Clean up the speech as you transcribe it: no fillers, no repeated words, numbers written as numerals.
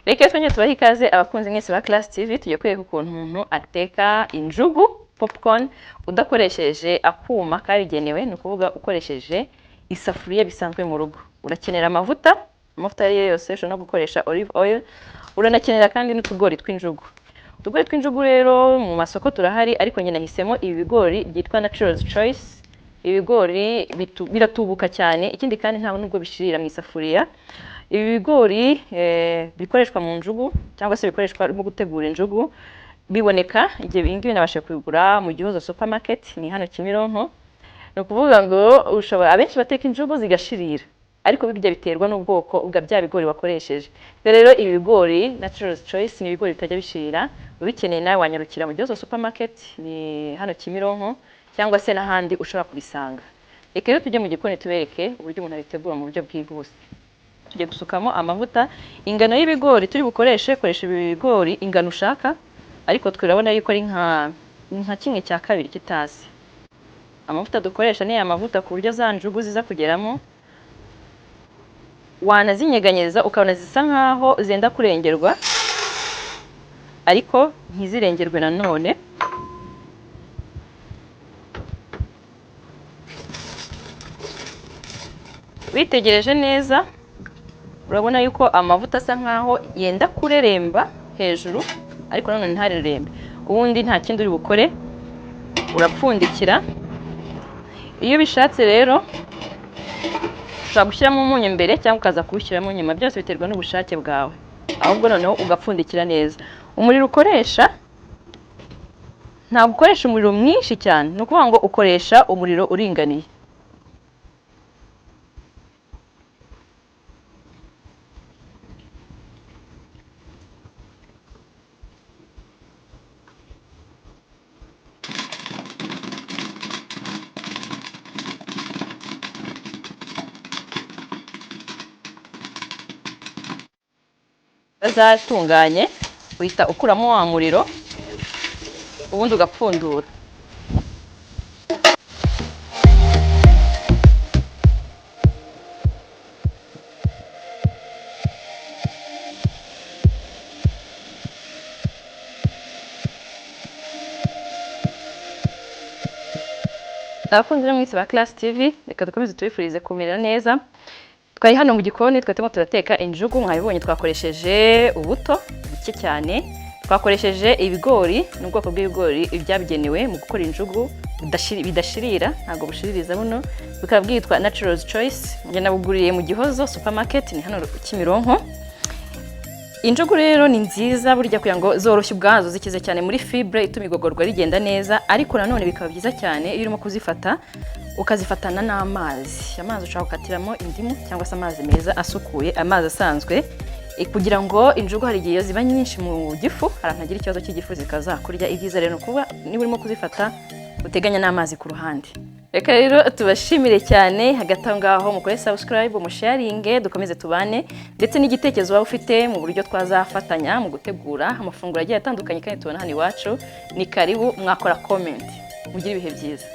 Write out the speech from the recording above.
Reka twongere tubahe ikaze abakunzi mwese ba Class TV. Tugiye kwereka ukuntu umuntu ateka injugu popcorn udakoresheje akuma kabigenewe, ni ukuvuga ukoresheje isafuriya bisanzwe mu rugo. Urakenera amavuta, amavuta ayo ari yo yose, ushobora no gukoresha olive oil, uranakenera kandi n'utugori tw'injugu. Utugori tw'injugu rero mu masoko turahari, ariko njye nahisemo ibi bigori byitwa Natural's Choice. Ibigori biratubuka cyane, ikindi kandi nta nubwo bishirira mu isafuriya. Ibi bigori bikoreshwa mu njugu cyangwa se bikoreshwa mu gutegura injugu, biboneka igihe ibi ngibi nabashije kubigura mu Gihozo supermarket, ni hano Kimironko. Ni ukuvuga ngo ushobora, abenshi bateka injugu zigashirira, ariko bijya biterwa n'ubwoko bwa bya bigori wakoresheje. Rero ibi bigori Natural's Choice ni ibigori bitajya bishirira. Ubikeneye nawe wanyarukira mu Gihozo supermarket, ni hano Kimironko, cyangwa se n'ahandi ushobora kubisanga. Reka rero tujye mu gikoni tubereke uburyo umuntu abitegura mu buryo bwihuse. Tugiye gusukamo amavuta, ingano y'ibigori turi bukoreshe, koresha ibigori ingano ushaka, ariko twe urabona yuko ari nka 1/2 cy'itasi. Amavuta dukoresha ni aya mavuta ku buryo za njugu ziza kugeramo, wanazinyeganyeza ukabona zisa nkaho zenda kurengerwa, ariko ntizirengerwe nanone. Witegereje neza urabona yuko amavuta asa nkaho yenda kureremba hejuru, ariko nanone ntarerembe. Ubundi nta kindi uri bukore, urapfundikira. Iyo ubishatse rero ushobora gushyiramo umunyu mbere cyangwa ukaza kuwushyiramo nyuma, byose biterwa n'ubushake bwawe, ahubwo noneho ugapfundikira neza. Umuriro ukoresha ntabwo ukoresha umuriro mwinshi cyane, ni ukuvuga ngo ukoresha umuriro uringaniye. Bazatunganye uhita ukuramo wa muriro, ubundi ugapfundura. Abakunzi mwese ba Class TV, reka dukomeze tubifurize kumera neza. Twari hano mu gikoni twari turimo turateka injugu, mwabibonye twakoresheje ubuto buke cyane, twakoresheje ibigori, ni ubwoko bw'ibigori byabugenewe mu gukora injugu bidashirira, ntabwo bushiririza buno, bukaba bwitwa Natural's Choice. Njye nabuguriye mu Gihozo supermarket, ni hano Kimironko. Injugu rero ni nziza burya kugira ngo zoroshye ubwazo, zikize cyane muri fibre ituma igogorwa rigenda neza, ariko nanone bikaba byiza cyane iyo urimo kuzifata ukazifatana n'amazi. Amazi ushobora gukatiramo indimu cyangwa se amazi meza asukuye, amazi asanzwe, kugira ngo injugu hari igihe ziba nyinshi mu gifu, hari abantu bagira ikibazo cy'igifu zikazakurya. Ibyiza rero ni ukuba niba urimo kuzifata uteganya n'amazi ku ruhande. Reka rero tubashimire cyane, hagati aho ngaho mukore subscribe, musharinge, dukomeze tubane, ndetse n'igitekerezo waba ufite mu buryo twazafatanya mu gutegura amafunguro agiye atandukanye kandi tubona hano iwacu, ni karibu, mwakora comment. Mugire ibihe byiza.